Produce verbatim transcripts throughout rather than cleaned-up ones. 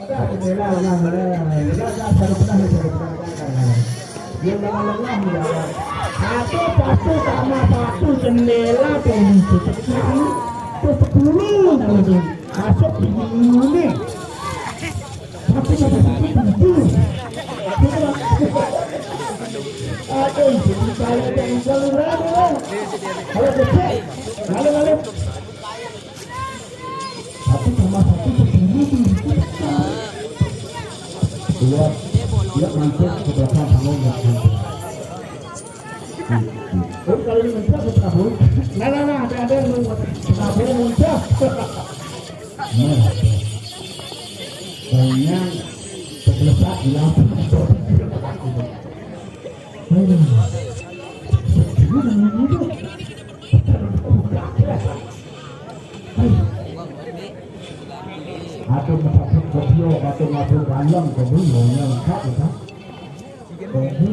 Jendela, nah, nah, nah, nah, nah, nah, nah, nah, nah, nah. Yang lengah-lengah, ya. Satu, satu tambah satu, jendela tuh, tuh sepuluh, tuh sepuluh, tuh. Masuk di sini. Satu tambah satu, tujuh. Aduh, jadi saya yang selalu berani, ya. Kalau kecil, lalu, lalu. Satu tambah satu sepuluh, tuh. Dua, dia masuk ke belakang panggung, nggak masuk. Oh, kalau ini mentok, aku tak tahu. Nah, nah, nah, ada, ada yang mau tak tahu, mentok. Nah, banyak terletak di lampu. Aduh. Aduh, masak kopi, aduh, aduh, bandeng, kopi, maunya lengkap, ya, kan? Kopi.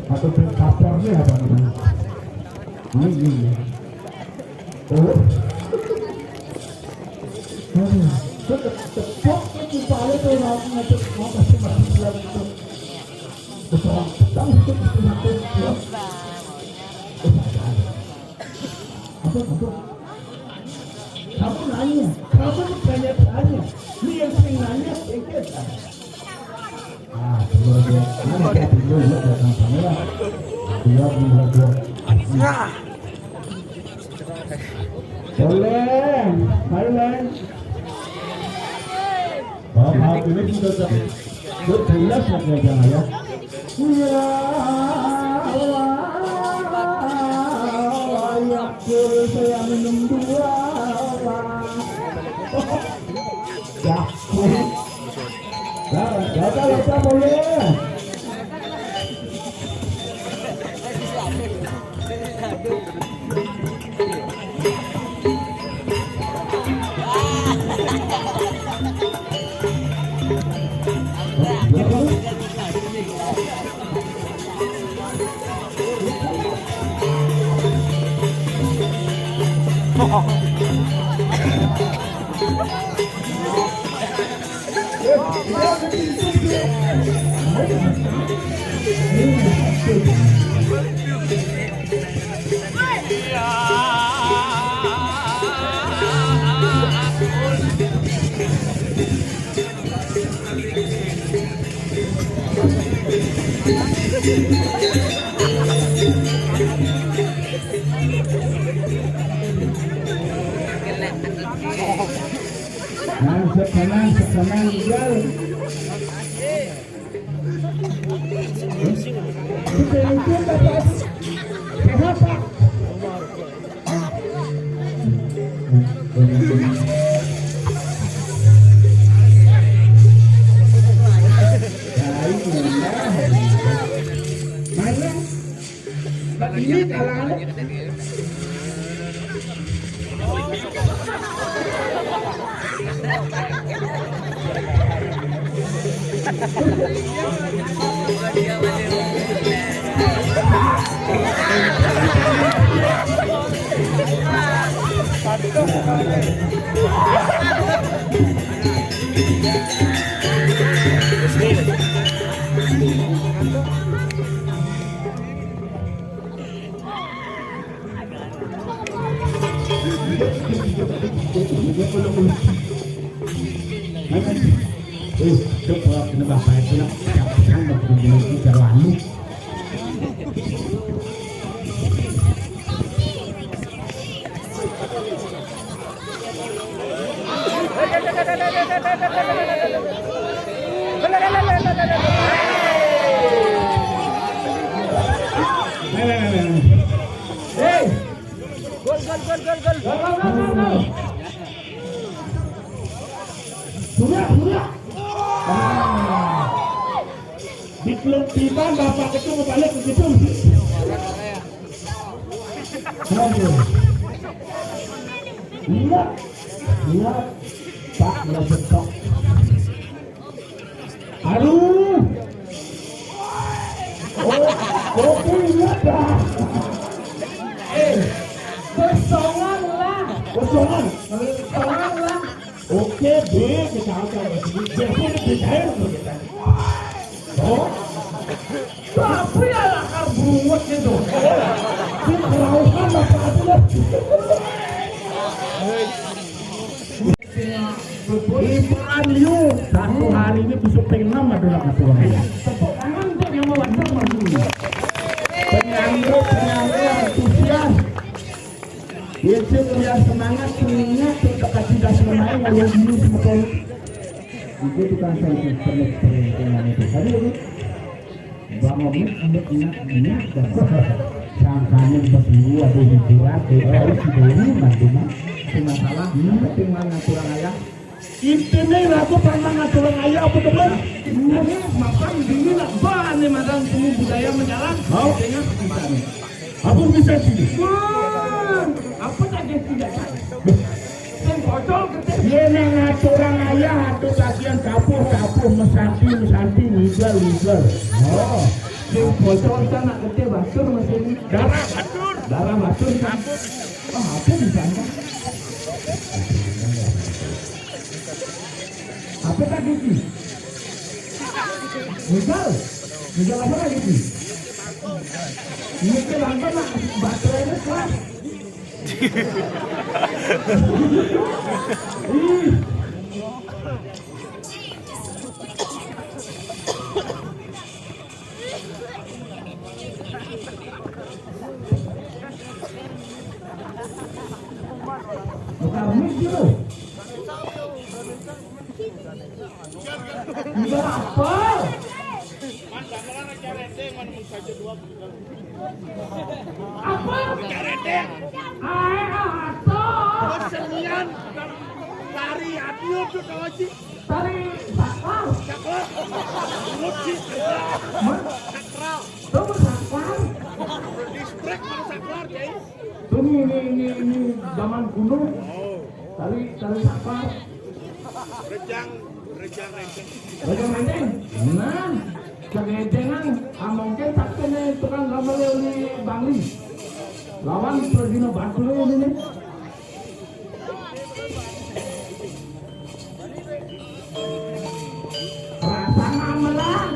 Aduh, kapornya apa nih? Ini, ini. Oh. Aduh, cepet, cepet, cepet, cepet, cepet, cepet, cepet, cepet, cepet. Apa, apa? Kamu nanya, kamu banyak tanya. Ini yang sering nanya, saya kira. Ah, kalau dia, mana dia tidur, dia datang sana lah. Dia di belakang. Boleh, hai, Len. Oh, maaf, ini sudah ter-, sudah jelas ya, ya, ya. Iya, Allah, Allah, ya, saya minum dua, Allah. Ya. Ya, ya, ya, ya, boleh. Nah, sekarang, sekarang, jual. Sekarang, sekarang, sekarang. Eh, coba kena bapak itu nak. Siapa yang mau pergi lagi ke Rani? Hei! Gol, gol, gol, gol, gol. Gol, gol, gol, gol, gol. Sudah, sudah. Ah. Di klub Tiban, Bapak Ketua balik ke situ. Aduh. Lihat. Lihat. Pak, mulai betok. Aduh. Oh, oke, lihat dah. Eh, kosongan lah. Kosongan. Kosongan lah. Oke, B, kita Oh, tapi ya lakar bruwet gitu. Sing kerauhan apa aja lah. Hiburan liu, satu hari ini bisa pengen nama dulu aku. Tepuk tangan untuk yang mewajibkan dulu. Penyambut, penyambut antusias. Itu kuliah semangat, semangat, tetap kasih gas menang, walau dulu sebetul. Itu tukang saya itu, perlu, perlu, perlu, itu. Tadi itu, Bang Omik, enak, enak, enak, dan sangkanya berdua, ada hiburan, eh, tahu si Dewi, Bang Duma. Itu masalah, yang penting mana kurang ayah. Intine lagu pang mangaturang ayah apa to, Bang? Intine mapan dini nak bane madang seni budaya menjalan. Mau? Dengan kita nih. Apa bisa sini? Wah, apa tak ada tidak tak? Sing bocor gede. Ye nang ngaturang ayah atau bagian kapuh, kapuh, mesanti, mesanti, ngigal, ngigal. Oh. Sing bocor kan nak gede batur mesin. Darah batur. Darah batur kan. Oh, apa bisa kan? Apa tadi ki? Misal, misal apa lagi ki? Ini ke langkah nak baterainya keras. Ih. Bukan mik dulu. Enggak apa. Apa? Ae, apa? Kesenian tari adio tuh, Kang Haji. Tari sakral. Sakral. Sakral. Sakral. Tuh, sakral. Distrek mana sakral, Cai? Tuh, ini, ini, ini, ini zaman kuno. Oh. Tari, tari sakral. Rejang, rejang renteng. Rejang renteng. Nah, kegedengan, ah, mungkin tak kena tukang gambar yang di Bangli. Lawan Pradina Batur ini. Rasa gamelan.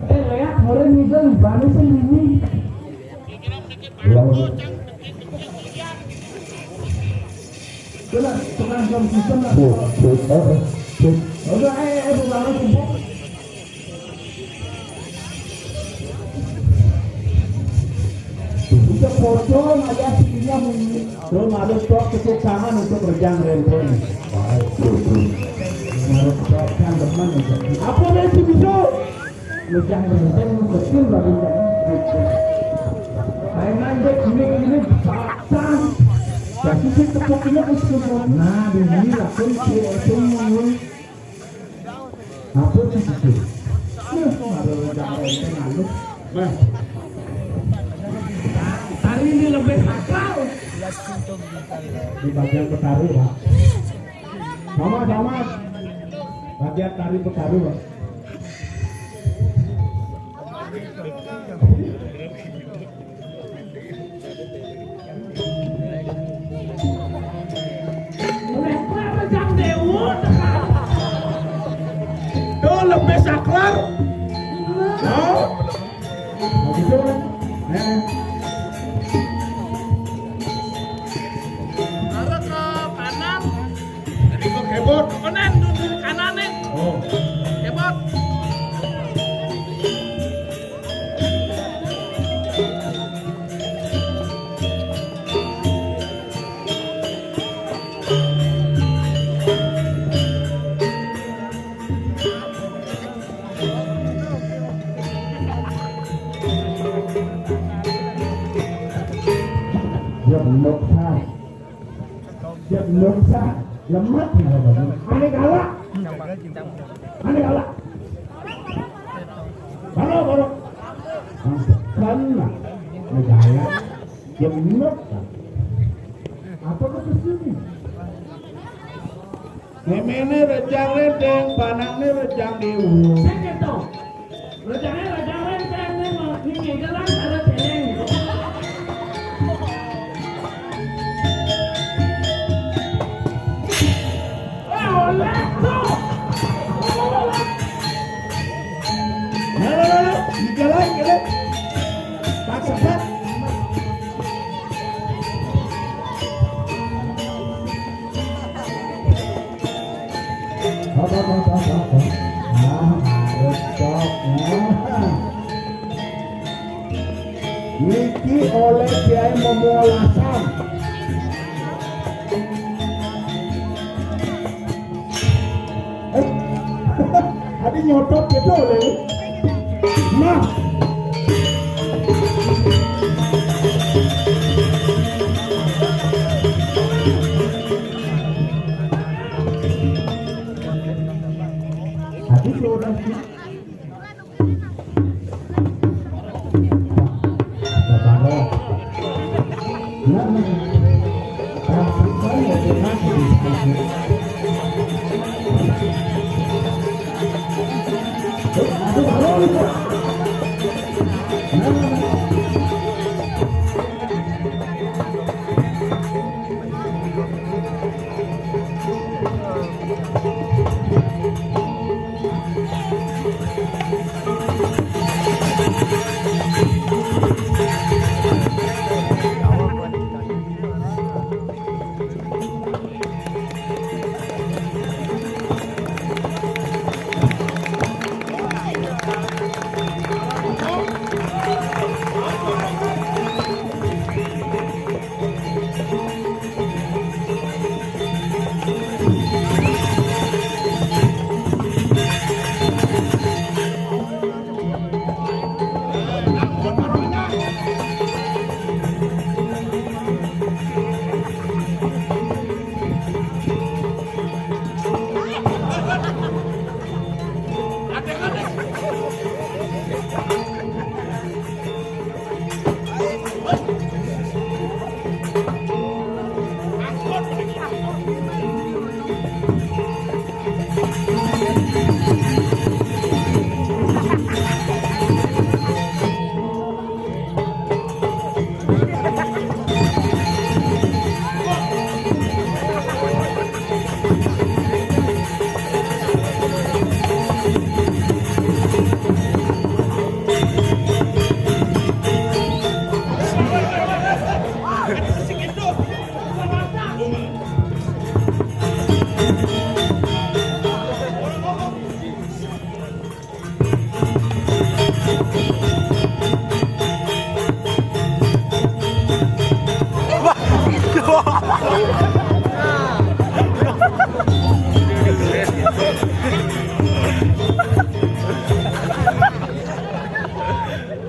Eh, Lea, orang ngigal di mana sih ini? Ulang. Coba, tukang jam sistem lah. Tuh, tuh, eh, eh, tuh. Udah, eh, eh, udah lama kumpul. Bisa pocong aja sininya. Terus harus tok tepuk tangan untuk rejang renteng. Baik, tuh, tuh. Harus tok kan teman. Apa nih si bisa? Rejang renteng kecil baru jadi. Saya mandek ini, ini pasan. Jadi si tepuknya mesti. Nah, ini lah pun si renteng. Apa sih itu? Nah, ada rejang renteng halus. Nah. Tari ini lebih sakral. Di bagian petari, Pak. Sama-sama. Bagian tari petari, Pak. Tuh, lebih sakral. Tuh. Nah, gitu. Nah. Arah ke kanan. Jadi kok kebot. Kanan, nunjuk kanan nih. Oh. Kebot. Nuksa. Jep nuksa. Lemet ya, Bang. Ane galak. Ane galak. Baru, baru. Kan lah. Ane galak. Jep nuksa. Apa kata sini? Méméné rejang rénténg, panakné rejang déwa. Sing kéto. Rejangé rejang rénténg, né mah, né ngégelan ada téléng. Wah, oleh tuh. Nah, nah, nah, nah. Ngégelan, ngégelan. Paksa, Pak. Apa, apa, apa, apa, apa? Ah, harus cok. Nah. Niki oleh Kiai Memualasam. Eh, ada nyodot gitu, Le. Nah. Tadi sudah.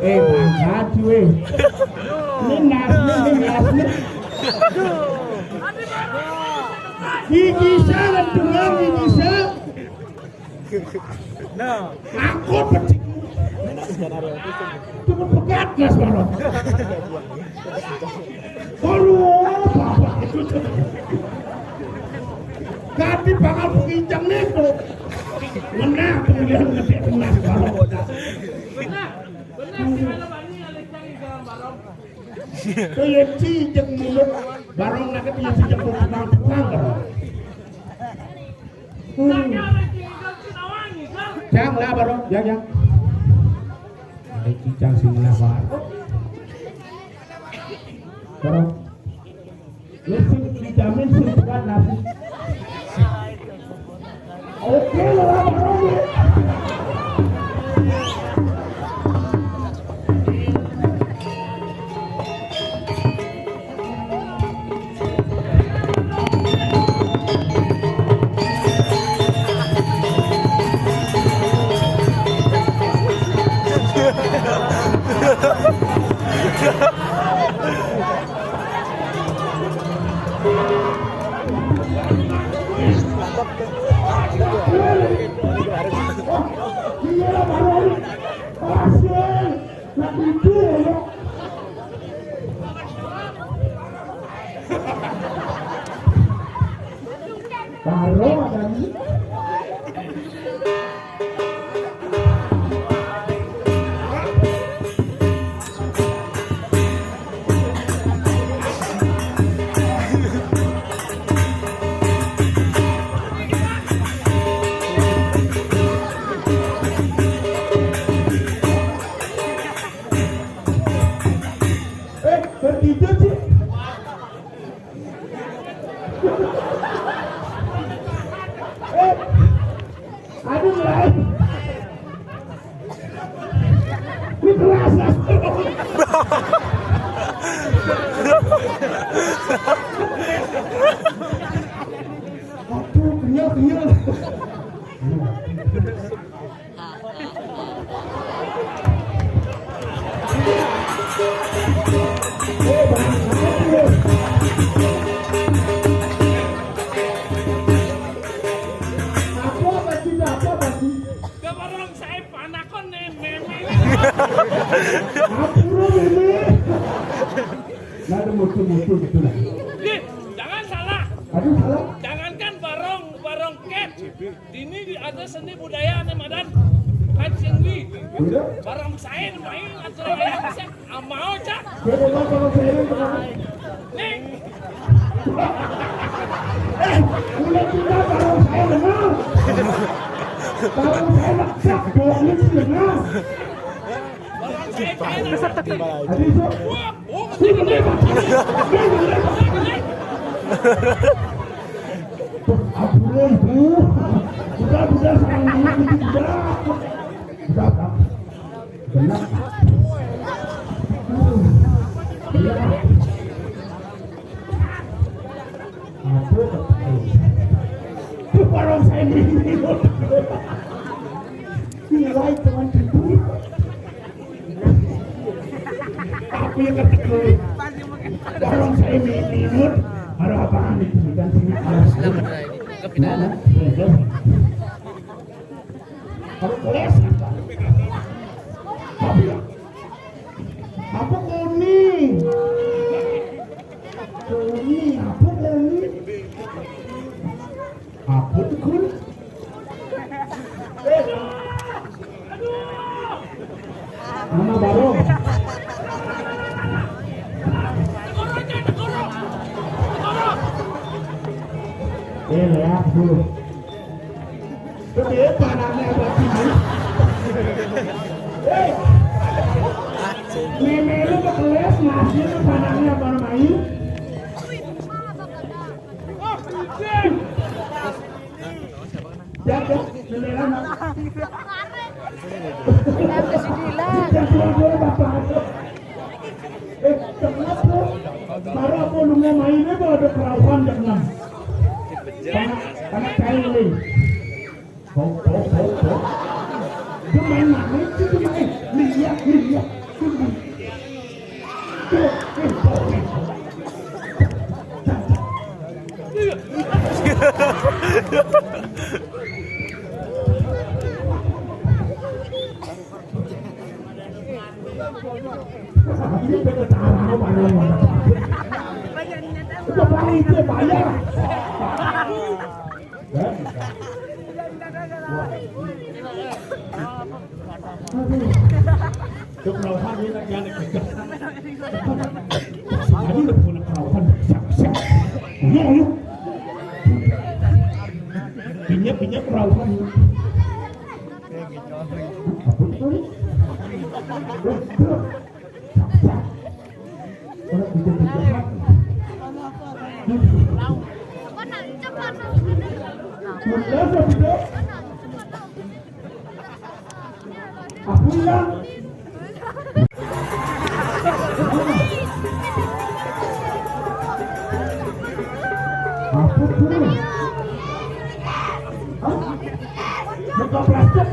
Eh, bangsat, weh. Ini nasnya, ini nasnya. Gigi saya, dengan gigi saya. Nah. Aku pecik. Cuma pegat, Mas Baro. Aduh, bapak itu. Ganti bakal penginjang nih, tuh. Menang pemilihan gede, Mas Baro. Benar, benar, sih, kalau Bani, ada cari jalan barong. Kaya cijek mulut, barong nak kaya cijek mulut, tukang, tukang, barong. Hmm. Jang lah, barong, jang, jang. Ada cicang sini lah, barong. Barong. Lu sing dijamin sing bukan nasi. Oke, lo apa, Romi? Iya lah, baru. Hasil. Nak itu ya. Baru ada ni. Eh, bertiga sih. Eh, aduh, mulai. Ini keras, Mas. Aduh, kenyal, kenyal. Apa, Pak Cita? Apa, Pak Cita? Ke warung saya panakon nih, Meme. Ampun, Meme. Nggak ada mutu-mutu gitu lah. Ih, jangan salah. Aduh, salah. Jangankan barong, barong cat. Ini di, ada seni budaya anu madan. Kan seni. Iya. Barong sain main aturan aya bisa amau, Cak. Jadi, Bang, kalau saya ini, Bang. Nih. Eh, udah kita barong sain dengar. Barong sain, Cak, bohong sih dengar. Barong sain main. Ada itu. Wah, oh, Ampun, Bu. Udah, udah, sayang, Bu, itu udah. Udah, Pak. Benar. Iya. Ampun, Pak. Itu barong sain ini. Nilai teman itu. Aku yang ketekel. Barong sain ini, Mut. Ada apaan itu? Dan sini alas. Mana? Baru kelas apa? Apa ya? Apa kuning? Kuning, apa kuning? Apa tuh, Kun? Mama baru. Eh, lihat dulu. Tuh, dia panahnya apa sih? Eh, Meme lu kekeles, nasi lu panahnya apa namanya? Jaga, jendela, Mak. Kita ke sini lah. Yang tua-tua, Bapak. Eh, kenapa? Baru aku lu mau main, eh, kalau ada kerauhan, jangan. Karena, karena cewek. Kau, kau, kau, kau. Dia main manis itu, main. Lihat, lihat. Tunggu. Tuh, eh, kau, eh. Ini pengen taruh mana, mana. Itu paling itu bayar. Aduh. Cok, rauhan ini nak, jangan dikejar. Tadi udah punya rauhan. Siap, siap. Ayo, ayo. Pinjam, pinjam rauhan. Apa tuh? Apa ya? Apa tuh? Hah? Buka plastik.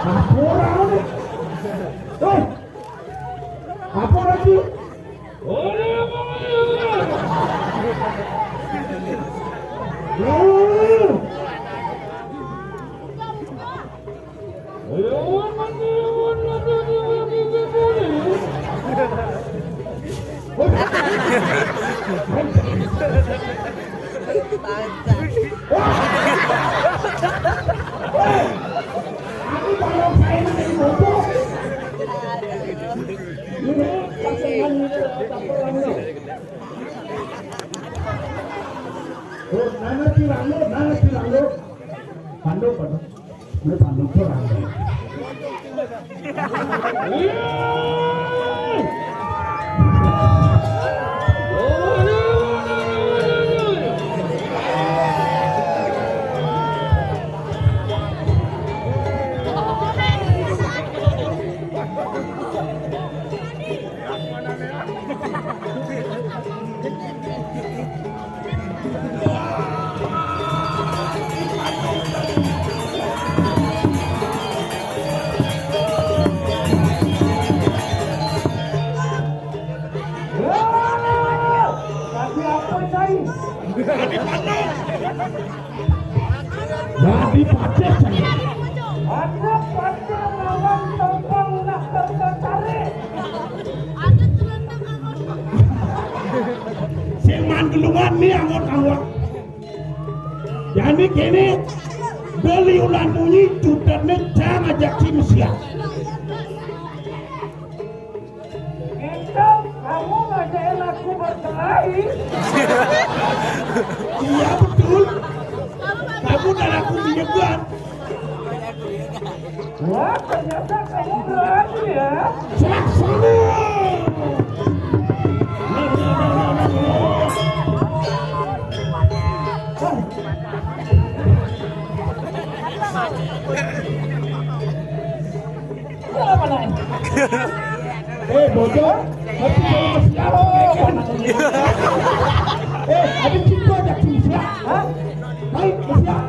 Apa orang ni? Eh, apa lagi? Bangsa. Wah! Woi! Aku kalau saya ini jadi bodoh. Ini pasangan ini tak pernah. Oh, nana tirang lo, nana tirang lo. Panduk, panduk. Ini panduk tuh rame. Jadi pacar. Ada pacar lawan tongkong nak tertarik. Sing man gelungan nih anggot-anggot. Jadi kene beli ulan munyi cutetne cang ajak si Mesia. Itu kamu ngajakin aku berkelahi? Iya betul. Kamu dan aku menyebar. Wah, ternyata kamu berani ya. Salah sana. Apa namanya? Eh, bocor. Tapi kalau masih apa? Eh, ada cinta aja cinta. Hah? Hai, masih apa?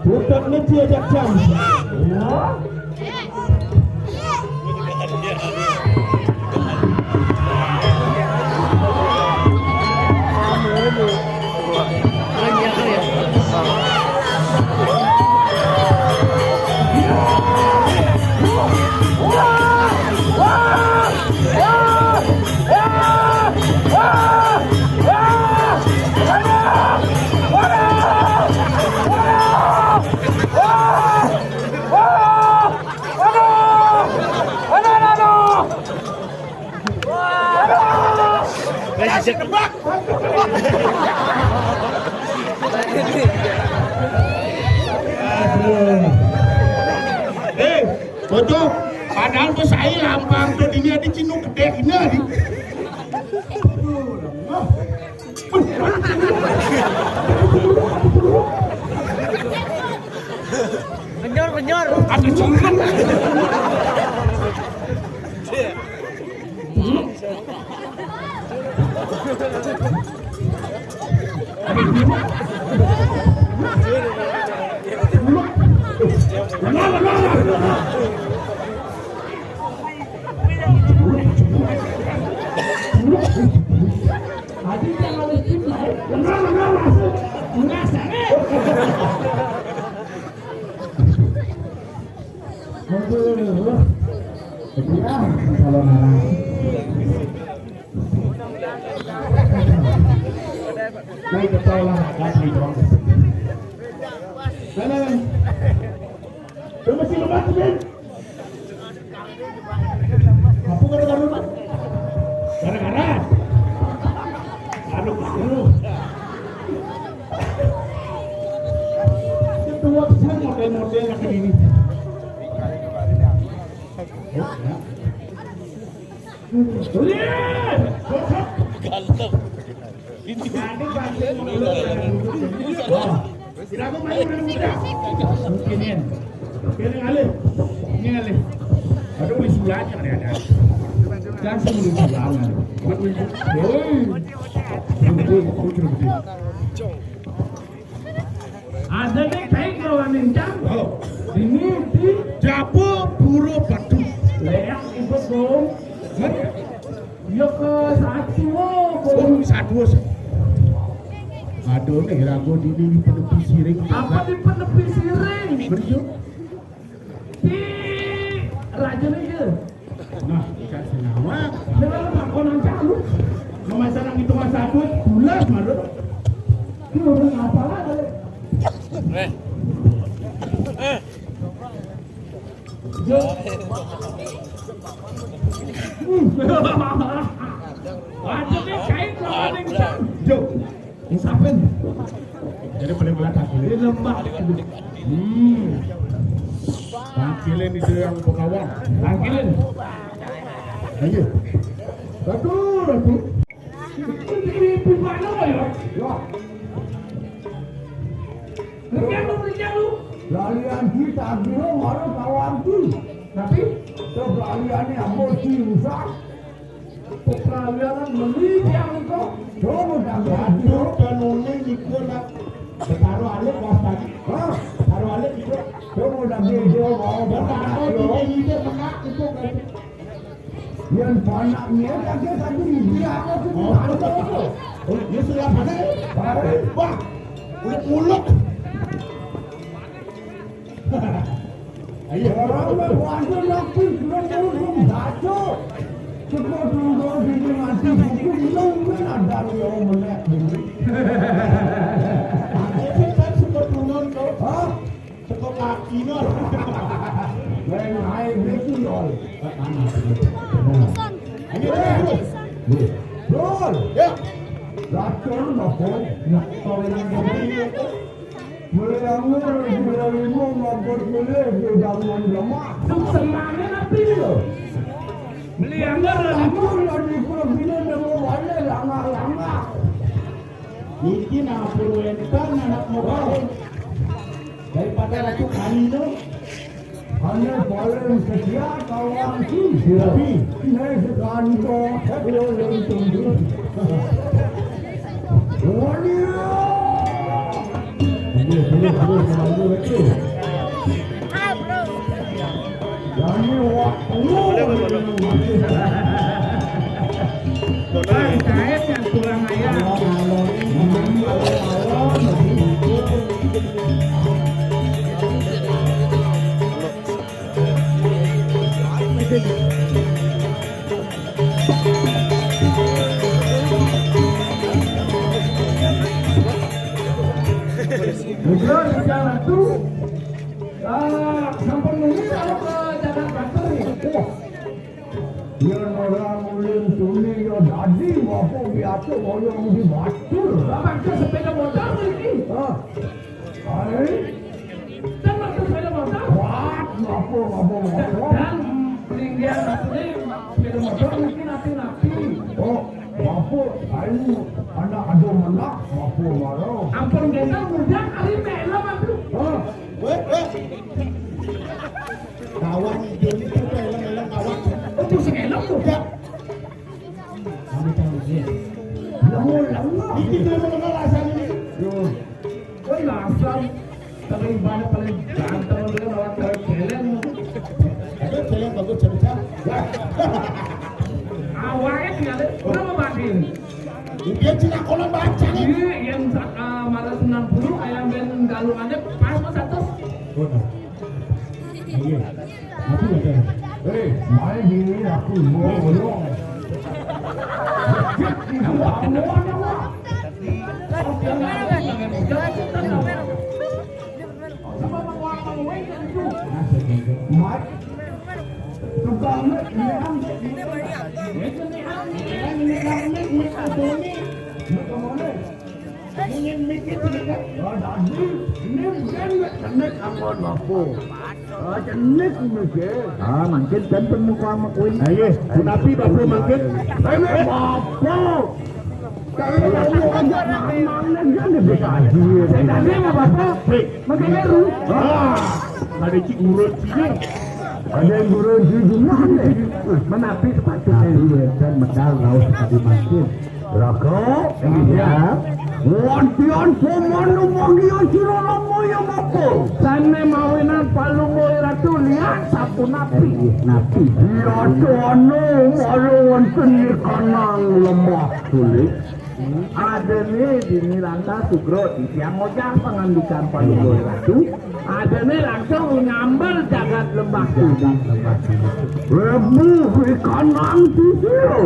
Bukan nanti aja jam. Ya. Aduh! Aduh, aduh, aduh! Aduh! Kasih tebak. Eh, bocor, padahal bos saya lampang tuh ini ada cinu gede ini. Penyor, penyor. Ada cingkang. Aduh, kalau narang. Nah, kita olahraga di doang. Mana? Lu mesti lebat, Min. Apa gara-gara lu? Gara-gara? Aduh, aduh. Ketua saya model-model yang begini. Ganteng. Ini. Wah. Kira aku main udah muda. Mungkinin. Kira ngalih. Ini ngalih. Aduh, di sebelahnya ada, ada. Langsung di sebelah. Woi. Betul, betul, betul. Ada nih, kayak kalau nincang. Oh. Ini di Jabo Puro Batu. Leak ikut dong. Hah? Ya ke satu, oh, satu. Aduh, nih, ragu di, di penepi siring. Apa di penepi siring? Bener. Di raja nih, ya. Nah, ikan sini. Mamasaran hitungan satu, bulas, Marut. Ini orang apa lah? Yo. Waduh, ini kain. Yo. Ini siapa? Jadi boleh belah kaki. Ini lembah. Hmm. Tangkilin itu yang bekawan. Tangkilin. Ayo. Satu, satu. Ini bukan apa ya? Ya. Kerja lu, kerja lu. Lalian kita dulu baru kawan tu. Tapi? Tuh laliannya bocil rusak. Pepelajaran meni tiang iko. Coba dah. Aduh, kanune niku nak betaro alik pas tadi. Hah? Betaro alik iku. Coba dah, dia mau betaro ide-ide menak iku kan. Yang panaknya kagak tadi dia apa tu? Oh. Oh, dia sudah pakai. Baik. Wah, uluk-uluk. Ayo. Orang mah wajar lagi, belum urung baca. Cukup dulu sini nanti buku, belum kan ada yang melek dulu. Tapi kan suka turun kau. Hah? Suka kaki no. Main air itu, Yol. Ayo, terus. Terus. Ya. Racun apa? Nak tahu yang begini. Melanggar, melanggar, mabuk, melanggar, jangan lemah. Semangat apa ini, loh? Melanggar, melanggar. Aku lagi pergi dengan wale lama-lama. Iki nah purwenta anak mau balik. Daripada racun kali itu. Hanya paling setia kawan si Sirabi. Ini sekanto, belum tunggu. Wani. Ini, ini, ini, ini, ini. Jadi waktu. Bang, jahit yang kurang ajar. Betul, sekarang tu, ah, sampun nunggu kalau ke Jalan Batur ni. Wah. Yen ora muling tuni ya dadi, apa biasa kaya ngendi batur. Lah, pakai sepeda motor iki. Hah? Ae? Dan waktu sepeda motor. Wah, ngapa, ngapa, ngapa? Dan pelinggiran aku ni sepeda motor mungkin napi-napi. Oh, ngapa? Ayo, anak ada menak, ngapa marah? Ampun, kita mudah kali melok aku. Hah? Weh, weh. Kawan itu, itu tuh eleng-eleng kawan. Oh, tuh sing eleng tuh. Ya. Kami tahu dia. Lama-lama. Ini tuh eleng-eleng alasan ini. Yo. Kan dasar. Tapi ibarat paling ganteng itu kan orang cewek celeng. Ada celeng bagus cerita. Ya. Awalnya tinggal berapa banding? Dia cina kolon baca nih. Iya, yang uh, malah sembilan puluh, ayam dan galungannya pas mas atas. Oh, nah. Iya. Aku udah. Eh, main ini aku mau ngomong. Itu aku mau ngomong. Mat. Tukang mat, ini kan. Ini kan mat, mat, mat, mat. Ini mikir ini kan. Oh, tadi ini kan mat, mat, ampun, Bapak. Oh, jenik mikir. Ah, mungkin kan pemuka sama kuing. Ayo, punapi, Bapak, mungkin. Ini Bapak. Kalau kamu aja namanya kan lebih kaji. Saya tadi sama Bapak. Hei. Makin meru. Ah, ada cik urut sini. Ada yang guru di rumah nih. Menapi sepatu saya dan medal raus tadi makin. Raga, iya. Wadian pemanu manggian sira lama ya moko. Sane mawinan palungguh ratu lian sapunapi. Napi. Iya, anu, malu wonten ing kanang lemah sulit. Adene dini lantas sugro titiang ngojah pangandikan palungguh ratu. Adene langsung nyambel jagat lembah sulit. Rebu ikanang sisir.